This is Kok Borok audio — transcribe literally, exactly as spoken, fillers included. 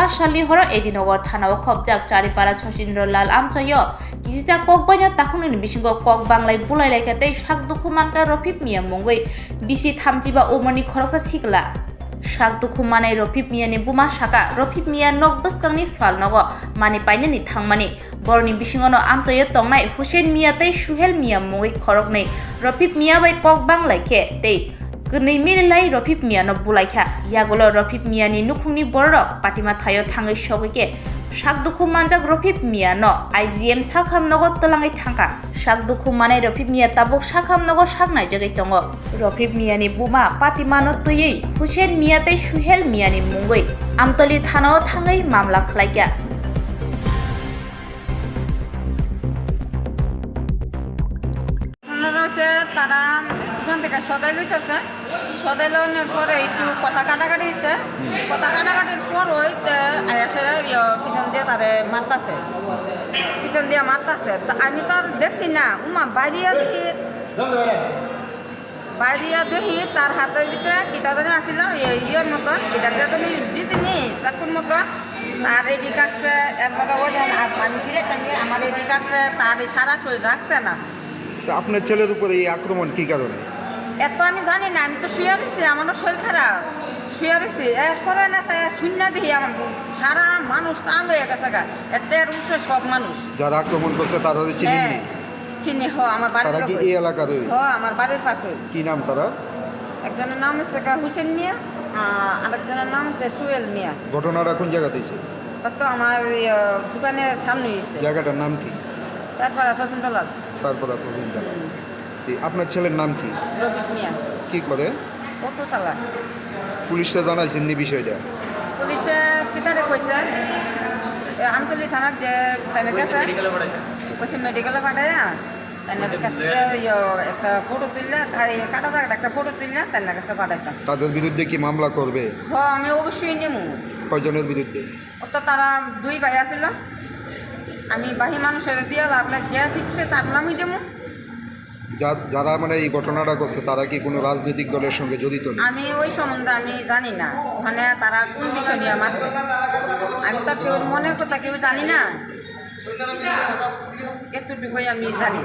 Salni horo Edinogo thanao khopjak Charipara Sachindra Lal amchaio kisijak kokbaino takhuknwini bisingo kok banglai bulai laikha tei sak dukhu mankha Rofik Miya mungwi bisi thamchiba umorni khoroksa sikla. Sak dukhu manai Rofik Miyani buma saka, Rofik Miya nok bwskangni phalnogo mani painani thangmani. Borokni bisingono amchaio tongnai Hussein Miya tei Suhel Miya mungwi khoroknwi Rofik Miya bai kok bang lai khe tei kwnwi mililai Rofik Miyano bulaikha. Yagulo Rofik Miyani nukhungni bororok patima thaio thangwi sogwi khe sak dukhu manjak Rofik Miyano I G M sakham nogo twlangwi thangkha. Sak dukhu manai Rofik Miya tabuk sakham nogo sak naijagwi tongo. Rofik Miyani buma Patimano twiwi Hussein Miya tei Suhel Miyani mungwi Amtoli thanao thangwi mamla khlaikha. আপনারা হচ্ছে তারা একজন থেকে সদাই লইতেছে, সদাই লওয়ানোর পরে একটু কথা কাটাকাটি হচ্ছে। কথা কাটাকাটির পর হইতে আয়া সেরা ইয়ে পিছন দিয়ে তারে মারতাছে, পিছন দিয়ে মারতাছে। তো আমি তো আর দেখছি না, উমা বাইরে দেখি, বাইরে দেখি তার হাতের ভিতরে কিতা জানি আছিল, ইয়ে, ইয়ের মতন, এটা যে জানি দিছিনি, চাকুর মতন। তার এডি কাটছে, এরপরে ওই যখন আর পানি ছিঁড়ে, তেমনি আমার এডি কাটছে, তার এই সারা শরীর রাখছে না। তো আপনার ছেলের উপরে এই আক্রমণ কি কারণে? এত আমি জানি না, আমি তো শুয়ে রয়েছি, আমারও শরীর খারাপ, শুয়ে রয়েছি। এরপরে না চাই শূন্য দেখি আমার সারা মানুষ টান হয়ে গেছে গা, এত এর উঠছে সব মানুষ। যারা আক্রমণ করছে তারা হচ্ছে হ্যাঁ। চিনেননি? চিনি, হ, আমার বাড়ির তারা কি লোকই। এই এলাকারই? হ, আমার বাড়ির পাশে। কি নাম তারা? একজনের নাম হচ্ছে গা হুসেন মিয়া, আ-, আরেকজনের নাম হচ্ছে সুয়েল মিয়া। ঘটনাটা কোন জায়গাতে হয়েছে? তা তো আমার ওই, আ, দোকানের সামনে হয়েছে। জায়গাটার নাম কি? তারপর আছে সুন্দরলাল। তারপর আছে সুন্দরলাল। হুম। জি, আপনার ছেলের নাম কি? রফিক মিয়া। কি করে? অটো চালায়। পুলিশে জানাইছেন নি বিষয়টা? পুলিশে কিতারে কইছে? এ, আমতলি থানার যে তাইনে গেছে, কইছে মেডিকেলে পাঠাইয়া, তাইনে কাছে ইয়ে একটা ফটো তুললে, গাড়ি কাটা জায়গাটা একটা ফটো তুললে, তাইনে কাছে পাঠাইতাম। তাদের বিরুদ্ধে কি মামলা করবে? হ, আমি অবশ্যই নেবো। কয়জনের বিরুদ্ধে? ও তো তারা দুই ভাই আছিল, আমি বাহি মানুষের দিয়ে লাভ নাই, যে ফিরছে তার নামই দেবো। যা-, যারা মানে এই ঘটনাটা করছে, তারা কি কোনো রাজনৈতিক দলের সঙ্গে জড়িত না? আমি ওই সম্বন্ধে আমি জানি না, ওখানে তারা কোন বিষয় নিয়ে মারছে, আমি তো কেউ মনের কথা কেউ জানি না, এতটুকুই আমি জানি।